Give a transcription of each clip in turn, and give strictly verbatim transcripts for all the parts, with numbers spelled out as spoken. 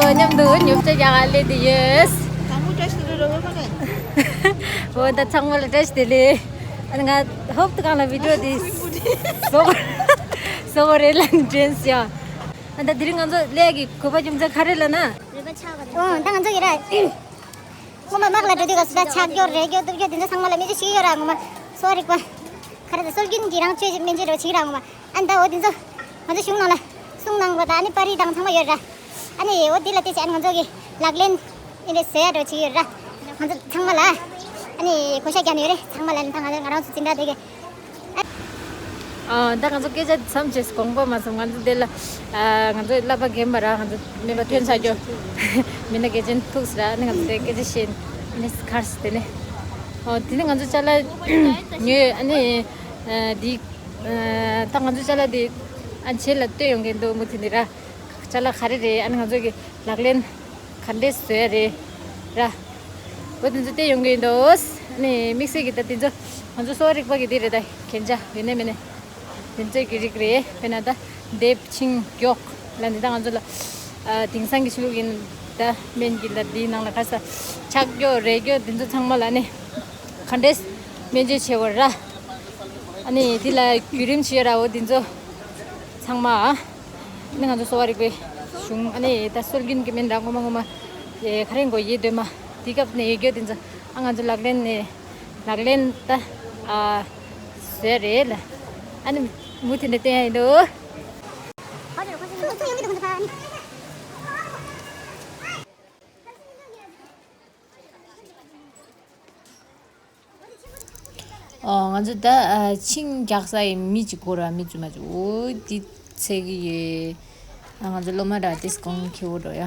མཉམ་དུ་ཉོ་ཆ་རྒྱག་ག་སླེབས་བསྡད་ཡོད། འོ་ད་ཚང་མ་ལ་བཀྲ་ཤིས་བདེ་ལེགས། ཨ་ནི་ང་ཧོབ་ཏེ་གང་ལ་བི་ཌིའོ་འདི་བཟོ་དགོས་བཟོ་དགོས་རེད་ལབ་ནས་དྲན་སོང་། ཨ་ད་དེ་རིང་ང་ཚོ་སླེབས་ཀྱི་དགོས་པ་རྒྱུ་མཚན་ག་རེ་ལབ་ན། འོ་ད་ང་ཚོ་ཡིན་ར། སྔོན་མ་དམག་ལ་འགྲོ་དུས་སྐབས་སུ་ད་ཆག་རྒྱོ་རེ་རྒྱོ་གཏུབ་རྒྱོ་དེ་ཚོ་ཚང་མ་ལ་སྨན་བཅོས་བྱེད་ཀྱི་ཡོད་ར། ངོ་མ་གསོ་བ་རིག་པ་ག་རེ་ད་སྲོལ་རྒྱུན་གྱི་རང་བཅོས་སྨན་བཅོས་རོ་བྱེད་ཀྱི་ར། ངོ་མ་ཨ་ནི་ད་འོ་དེ་ཚོ་ང་ཚོ་གཞུང་ནང་ལ་གསུང་གནང་བ་དང་ཨ་ནི་པར་རིས་དང་ཚང་མ་ཡོད་ར། ཨ་ནི་འོ་དེ་ལ་བལྟས་ཚེ་ཨ་ནི་ང་ཚོ་གི་ལག་ལེན་ཨེ་འདྲ་བཟོ་ཡ་འགྲོ་བྱེད་ཀྱི་ཡོད་ར། ང་ཚོ་ཚང་མ་ལ་ཨ་ནི་གོ་ཤ་རྒྱག་ནི་ཡོད་རེད། ཚང་མ་ལ་ཨ་ནི་ད་ང་ཚོ་ང་རང་ཚོ་འཛིན་གྲྭ་དེ་གི་ཨ་ད་ང་ཚོ་སྐད་ཆ་མཚམས་བཅད་དགོངས་པ་མ་ཚོམ། ང་ཚོ་འདི་ལ་ཨ་ང་ཚོ་བསླབ་པ་རྒན་པ་ར་ང་ཚོ་སྨན་པ་ཐོན་ཚར་རྒྱུ་མི་སྣ་དགེ་ཅན་ཐུག་སི་ར། ཨ་ནི་ང་ཚོ་དེ་སྐད་ཆ་བཤད་ནི་གར་སི་དེ་ནི་ཨོ་དེ་ནི་ང་ཚོ་ཅ་ལག་ཉོས། ཨ་ནི་ཨ་འདི་ཨ་ད་ང་ཚོ་ཅ་ལག་འདི་ཨ་བྱེད་ལ་སྟོན་ཡོང་གི་འདུག་མུ་མཐུད་ནི་ར། ཅ་ལག་ག་རེ་རེད། ཨ་ནི་ང་ཚོ་གི་ལག་ལེན་ག་འདྲས་བཟོས་རེད་ར། འོ་དེ་ཚོ་བལྟས་ཡོང་གི་ཡིན་འདུག་ཨ་ནི་དམིགས་བསལ་གྱི་ད་དེ་ཚོ་ང་ཚོ་གསོ་བ་རིག་པ་གི་དེ་རེད། ད་གན་ཆ་ཡོད་ནས་མེད་ནས་དེ་ཚོ་གི་རིགས་རེད། དཔེར་ན་ད་འདེབས་ཆིང་མགྱོགས་ལ་ནི་ད་ང་ཚོ་ལ་ཨ་དེང་སང་གི་ཆོས་ལུགས་ཡིན། ད་སྨན་གྱི་ལ་དེའི་ནང་ལ་ཁ་ས་ཆག་མགྱོགས་རེ་མགྱོགས་དེ་ཚོ་ཚང་མ་ལ་ནི་ག་འདྲས་སྨན་བཅོས་བྱེད་དགོས་ར། ཨ་ནི་དེ་ལ་བརྒྱུད་རིམ་བྱེད་ར། འོ་དེ་ཚོ་ཚང་མ། ཨ་ནི་ང་ཚོ་གསོ་བ་རིག་པའི་གཞུང་ཨ་ནི་ད་སྲོལ་རྒྱུན་གྱི་སྨན་ར་ངོ་མ་ངོ་མ་ཨེ་ག་རེ་མགོ་ཡེ་འདོད་མ་དེ་སྐབས་ནས་ཡོད་རྒྱུ་དེ་ཚོ་ཨ་ང་ཚོ་ལག་ལེན་ནས་ལག་ལེན་ད་ཨ་བཟོས་རེད་ལ། ཨ་ནི་མུ་མཐུད་ནས་བསྟན་ཡ་ཡིན་འདུག་ཨོ་ང་ཚོ་ད་ཨ་ཆིང་རྒྱག་ས་ཡི་མི་གཅིག་དགོས་ར། མི་རྫུན་མ་གཅིག་འོ་དེ་ཚད་ཀྱི་ཡོད། ཨ་ང་ཚོ་སློབ་མ་ར་དེ་སྐོང་ཁེ་བོ་འགྲོ་ཡ།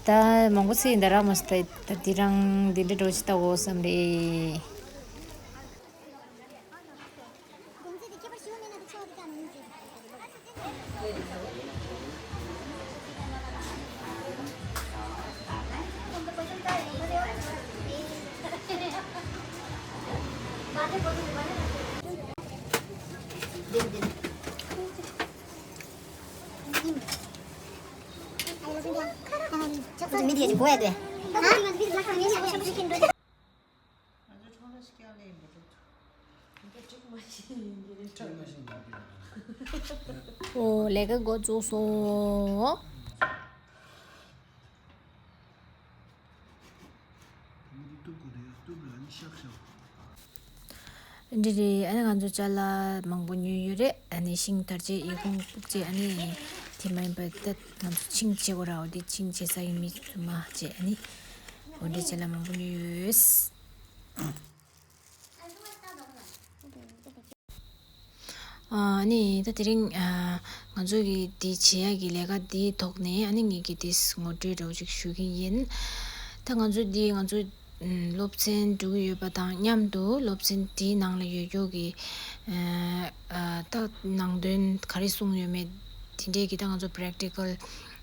ད་མང་པོ་ཚད་ཡིན་ད་ར་མ་སྟ་ད་དེ་རང་དེ་འདྲ་འགྲོ་ཅི་ལྟ་འོ་བསམ་རེད། ཨོ་ལས་ཀ་འགོ་བཙུགས་སོང་། འདི་རེད། ཨ་ནི་ང་ཚོ་ཅ་ལག་མང་པོ་ཉོས་ཡོད་རེད། ཨ་ནི་ཤིང་དར་ཆེ་ཡི་གུང་སྤུག་ཆེ་ཨ་ནི་དེ་མ་ཡིན་པ་ད་ང་ཚོ་ཆིང་བྱེད་དགོས་ར། འོ་དེ་ཆིང་བྱེད་ས་ཡི་མི་ཚོ་མ་བྱེད་ཨ་ནི་འོ་འདྲའི་ཅ་ལག་མང་པོ་ཉོས་ཡོད། ཨ་ནི་ད་དེ་རིང་ཨ་ང་ཚོ་གི་འདི་བྱེད་ཡག་གི་ལས་ཀ་འདིའི་ཐོག་ནས་ཨ་ནི་ངེད་ཀྱིས་འདི་ངོ་སྤྲོད་འདྲ་བོ་ཅིག་ཞུ་གི་ཡིན། ད་ང་ཚོ་འདི་ང་ཚོ་ཨམ་སློབ་ཚན་འགྲོ་གི་ཡོད་པ་དང་མཉམ་དུ་སློབ་ཚན་འདིའི་ནང་ལ་ཡོད་རྒྱུ་གི་ཨ་ཨ་ད་ནང་དོན་ག་རེ་གསུངས་ཡོད་མེད་དེ་འདྲའི་གི་ད་ང་ཚོ་པེ་རེག་ཊི་ཀལ་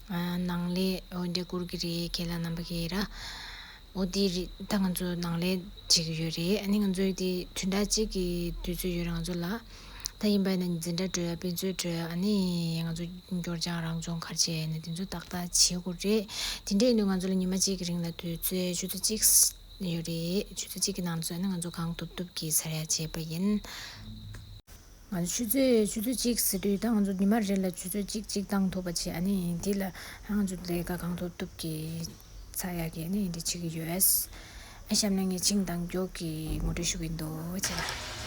ཨ་ནང་ལས་འོ་འདྲ་བསྐུར་གི་རེད། ཁྱེད་ལ་རྣམ་པ་གིས་ར། འོ་དེ་རེད། ད་ང་ཚོ་ནང་ལས་བྱེད་ཀྱི་ཡོད་རེད། ཨ་ནི་ང་ཚོའི་དེ་བདུན་ཕྲག་གཅིག་གི་དུས་ཚོད་ཡོད་རེད་ང་ཚོ་ལ། ད་ཡིན་པ་ཡིན་ན་འཛིན་གྲྭ་འགྲོ་ཡ་དཔེ་མཛོད་འགྲོ་ཡ་ཨ་ནི་ང་ཚོ་སྐྱོར་སྦྱང་རང་སྦྱོང་ག་རེ་བྱས་ཡིན་ན་དེ་ཚོ་ཏག་ཏག་བྱེད་དགོས་རེད། དེ་འདྲ་ཡིན་དུས་ང་ཚོ་ལ་ཉི་མ་གཅིག་གི་རིང་ལ་དུས་ཚོད་ཆུ་ཚོད་གཅིག་ཡོད་རེད། ཆུ་ཚོད་གཅིག་གི་ནང་ཚུད་ན་ང་ཚོ་གང་ཐུབ་ཐུབ་ཀྱིས་ཚར་ཡ་བྱས་པ་ཡིན། ང་ཚོ་ཆུ་ཚོད་ཆུ་ཚོད་གཅིག་ཟེར་དུས་ད་ང་ཚོ་ཉི་མ་རེ་ལ་ཆུ་ཚོད་གཅིག་གཅིག་བཏང་ཐུབ་པ་བྱས། ཨ་ནི་འདི་ལ་ང་ཚོ་ལས་ཀ་གང་ཐུབ་ཐུབ་ཀྱིས་ཚར་ཡག་གི་ཨ་ནི་འདི་བྱེད་ཀྱི་ཡོད། ཨ་གཤམ་ནས་ངས་ཆིང་བཏང་མགྱོགས་ཀྱི་ངོ་སྤྲོད་ཞུ་གི་འདུག་བྱས།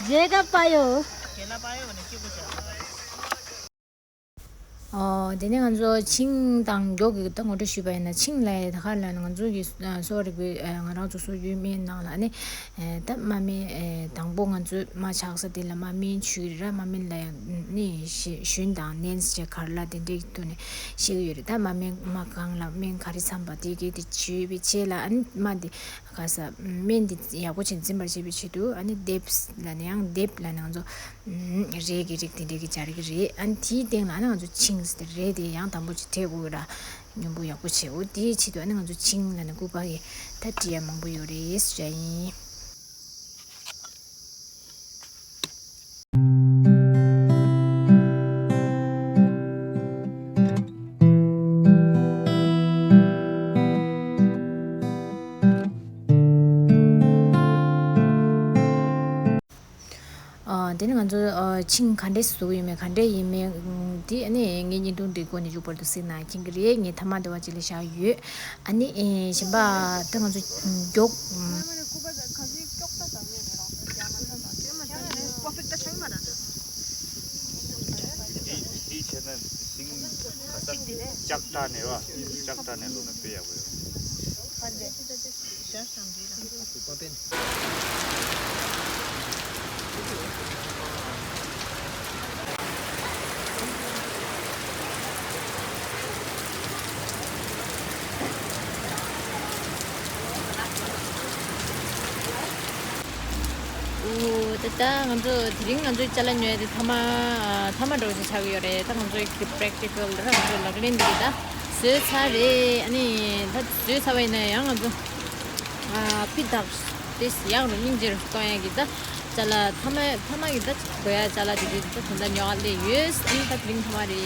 ཨ། རེ་ག་པ་ཡོ། ཨོ། དེ་ནས་ང་ཚོ་ཆིང་དང་མགྱོགས་ཀྱི་ད་ངོ་སྤྲོད་ཞུས་པ་ཡིན་ན། ཆིང་ལ་ད་ག་ལ་ང་ཚོ་གི་གསོ་བ་རིག་པའི་ང་རང་ཚོ་གསོ་རྒྱུའི་སྨན་ནང་ལ་ནི། ད་རྨ་སྨན་དང་པོ་ང་ཚོས་རྨ་ཆགས་ས་དེ་ལ་རྨ་སྨན་བྱུག་ར། རྨ་སྨན་ལ་ནི་ཞུན་དང་ནན་ཟེར་གར་ལ་དེ་འདྲའི་ཐོག་ནས་བཤད་ཀྱི་ཡོད་རེད། ད་རྨ་སྨན་རྨ་གང་ལ་སྨན་ག་རེ་འཚམ་པ་དེ་གས་དེ་བྱུག་པའི་རྗེས་ལ་ཨ་ནི་རྨ་འདི་ག་ས་སྨན་འདི་ཡག་པོ་བྱས་འཛིན་པར་བྱེད་པའི་ཆེད་དུ་ཨ་ནི་དེབ་ལ་ནི་ཡང་དེབ་ལ་ནི་ང་ཚོ་རས་ཀྱི་རིགས་དེ་འདྲས་ཀྱི་སྦྱར་གྱི་རེད། ཨ་ནི་དེའི་སྟེང་ལ་ཨ་ནི་ང་ཚོ་ཆིང་ཟེར་ཏེ་རས་དེ་ཡང་དང་པོ་ཅིག་བྲེག་དགོས་ར། སྙོམས་པོ་ཡག་པོ་བྱེད་འོ། དེའི་ཆེད་དུ་ཨ་ནི་ང་ཚོ་ཆིང་ལ་ནི་སྐུད་པ་གི་ད་དྲི་ཡ་མང་པོ་ཡོད་རེད་ཟེར་ཡ་ཡིན། ཨ། དེ་ནི་ང་ཚོ་ཨ་ཆིང་ག་འདྲས་བཟོ་གི་ཡོད་མེད་ག་འདྲས་ཡིན་མེད་ཨ་དེ་ཨ་ནི་ངའི་བརྙན་ཐུང་འདིའི་སྒོ་ནས་མཇུག་བར་དུ་གཟིགས་ན་མཁྱེན་གྱི་རེད། ངས་ཐ་མག་དེ་བ་ཅིག་ལ་བཞག་ཡོད། ཨ་ནི་ཨེ་གཞན་པ་ད་ང་ཚོ་མགྱོགས། འདི་འདི་བྱས་ན་ཤིང་ཁ་ས་ལྕགས་དྲ་ནས་བ། ལྕགས་དྲ་ནས་ལོ་ན་དཔེ་ཡག་པོ་ཡོད། ཨོ། ད་ལྟ་ང་ཚོ་དེ་རིང་ང་ཚོའི་ཅ་ལག་ཉོ་ཡ་དེ་ཐ་མ་ཐ་མ་འདྲ་བོ་ཞིག་ཆགས་ཀྱི་ཡོད་རེད། ད་ང་ཚོའི་གི་པེ་རེག་ཊི་ཀལ་ར་ང་ཚོ་ལག་ལེན་འདི་གི་ད་བཟོས་ཚར་རེད། ཨ་ནི་ད་བཟོས་ཚར་བ་ཡིན་ན་ཡང་ང་ཚོ་ཕི་དག་དེ་ཡག་རུ་སྙིང་རྗེ་རུ་གཏོང་ཡ་གི་ད་ཅ་ལག་ཐ་མ་ཐ་མ་གི་ད་དགོས་ཡ་ཅ་ལག་དེ་དུས་ད་དེ་འདྲ་ཉོ་བ་སླེབས་ཡོད། ཨ་ནི་ད་དེ་རིང་ཐ་མ་རེད།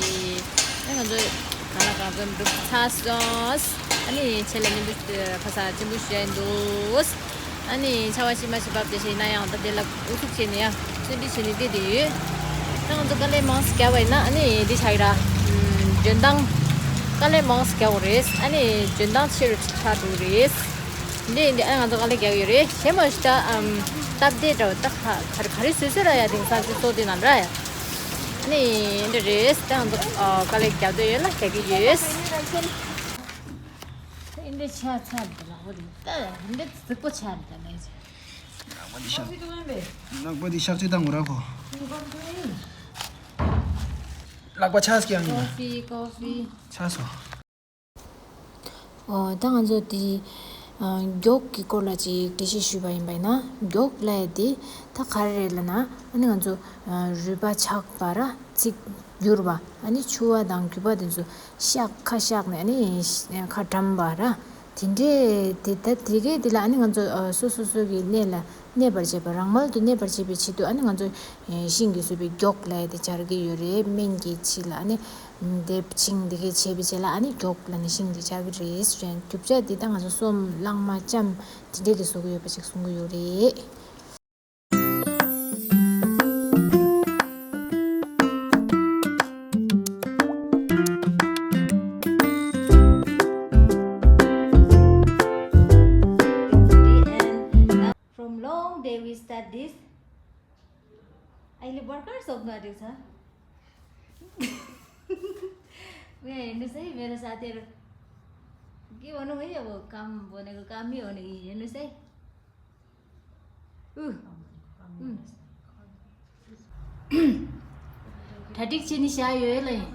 ཨ་ང་ཚོ་གང་ལ་གང་འཚམ་འགྲུབ་ཚར་སོང་། ཨ་ནི་ཆེད་ལ་མཉམ་དུ་ཁ་ས་ཅིམ་པོ་ཞུ་ཡ་ཡིན་འདུག་ཨ་ནི་ཆར་པ་ཤི་མ་ཤི་བབས་ཏེ་བྱས་ན་ཡང་ད་དེ་ལ་ཨུ་ཚུགས་བྱས་ནས་ཡང་བརྩོན་འགྲུས་བྱས་ནས་བསྡད་དེ་ཡོད། ད་ང་ཚོ་དཀའ་ལས་མང་ཙམ་བརྒྱབ་པ་ཡིན་ན་ཨ་ནི་འདི་ཆགས་ཀྱི་ར། ཨམ། འཇོན་ཐང་། དཀའ་ལས་མང་ཙམ་བརྒྱབ་པ་རེད། ཨ་ནི་འཇོན་ཐང་ཆེ་རུ་ཆགས་འགྲོ་གི་རེད། འདི་ཡིན་དུས་ཨ་ང་ཚོ་དཀའ་ལས་རྒྱག་གི་ཡོད་རེད། གཞན་མ་ཞིག་ད་ཨམ། སྟབས་བདེ་འདྲ་བོ་ད་ག་ག་རེ་ག་རེ་བཟོས་བཟོས་ར་ཡ་དེང་སང་སྤྱི་ཚོགས་དེ་ནང་ར་ཡ། ཨ་ནི་འདི་རེད། ད་ང་ཚོ་ཨ་དཀའ་ལས་རྒྱག་འདོད་ཡོད་ལ་རྒྱག་གི་ཡོད། འདི་ཆ་ཚ་འདི་ལ་འོ་རེད། ད་འདི་རྫིག་པོ་ཆ་འདི་ལ་ནས། ནག་པོ་འདི་ཤག་ནག་པོ་འདི་ཤག་ཅིག་བཏང་དགོས་ར་ཁོ། ལག་པ་ཆགས་ཀྱང་ཡིན་ན། ཀོ་ཧྥི་ཀོ་ཧྥི། ཆགས་སོང་། ཨོ་ད་ང་ཚོ་འདི་ཨ་མགྱོགས་ཀྱི་སྐོར་ལ་ཅིག་འགྲེལ་བཤད་ཞུས་པ་ཡིན་པ་ཡིན་ན། མགྱོགས་ལབ་ཡ་འདི་ད་ག་རེ་རེད་ལབ་ན། ཨ་ནི་ང་ཚོ་ཨ་རུས་པ་ཆག་པ་ར་ཚིགས་འགྱུར་བ། ཨ་ནི་ཆུ་བ་དང་རྒྱུས་པ་དེ་ཚོ་གཤག་ཁ་གཤག་ནས་ཨ་ནི་ཁ་གྲམ་པ་ར། དེ་འདྲས་དེ་ད་དེ་གའི་དེ་ལ་ཨ་ནི་ང་ཚོ་ཨ་སོ་སོ་སོ་གི་གནས་ལ་གནས་པར་བྱེད་པ། རང་མལ་དུ་གནས་པར་བྱེད་པའི་ཆེད་དུ་ཨ་ནི་ང་ཚོ་ཨེ་ཤིང་གིས་བཟོས་པའི་སྒྱོགས་ལབ་ཡ་དེ་སྦྱར་གྱི་ཡོད་རེད། སྨན་གྱི་ཆེད་ལ་ཨ་ནི་དེབ་ཆིང་དེ་གའི་བྱས་པའི་རྗེས་ལ་ཨ་ནི་སྒྱོགས་ལབ་ནས་ཤིང་དེ་སྦྱར་གྱི་རེད། རྒྱུ་ཆ་དེ་ད་ང་ཚོ་སོམ་གླང་མ་ལྕམ་དེ་འདྲས་ཀྱིས་བཟོ་གི་ཡོད་པ་ཅིག་གསུང་གི་ཡོད་རེད། From long day we start this. अहिले भर्खर सक्नु आँटेको छ। उयो हेर्नुहोस् है, मेरो साथीहरू के भनौँ है, अब काम भनेको कामै हो नि। हेर्नुहोस् है। ऊ। उम्। ད་ཏིག་ཅི་ནི་བྱ་ཡོད་ལ་ཡིན།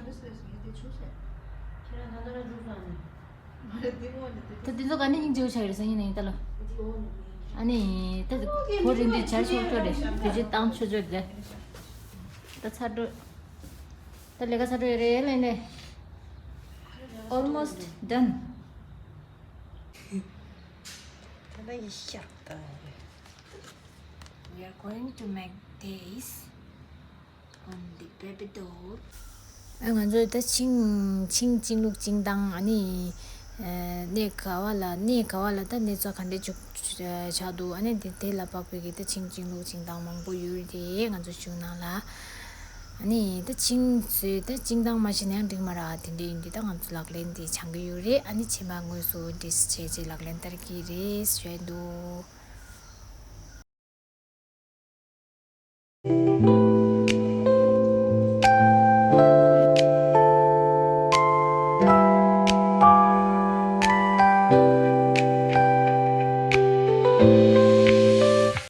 ད་འདི་ཚོ་ག་ནས་སྙིང་རྗེ་པོ་ཆགས་ཡོད་རེད་ཟེར་ཡིན་ནའི་ད་ལོ། ཨ་ནི་ད་གོ་རིམ་འདི་སྦྱར་ཆོག་ཆོག་རེད། བེད་སྤྱོད་བཏང་ཆོག་ཆོག་རེད། ད་ཚར་འགྲོ། ད་ལས་ཀ་ཚར་འགྲོ་ཡོད་རེད་ལ་ཡིན་ནའི། Almost done. ད་ལྟ་ཡི་ཤར་ད། We are going to make this on the baby doll. ཨ་ང་ཚོས་ད་ཆིང་ཆིང་ཆིང་ལུགས་ཆིང་བཏང་། ཨ་ནི་ཨ་གནས་ག་བ་ལ་གནས་ག་བ་ལ་ད་གནས་ཚང་ག་འདྲས་བྱུག་ཆགས་འདུག་ཨ་ནི་དེ་དེ་ལ་དཔག་པའི་གི་ད་ཆིང་ཆིང་ལུགས་ཆིང་བཏང་མང་པོ་ཡོད་རེད། ང་ཚོ་བྱུག་ནང་ལ། ཨ་ནི་ད་ཆིང་ཚོས་ད་ཆིང་བཏང་མ་ཤེས་ན་ཡང་འགྲིག་མ་རེད། དེ་འདྲས་ཡིན་དུས་ད་ང་ཚོ་ལག་ལེན་དེ་སྦྱང་གི་ཡོད་རེད། ཨ་ནི་ཕྱི་མ་དངོས་སུ་འདྲེས་བྱས་རྗེས་ལག་ལེན་བསྟར་གྱི་རེད་ཞུ་ཡ་འདུག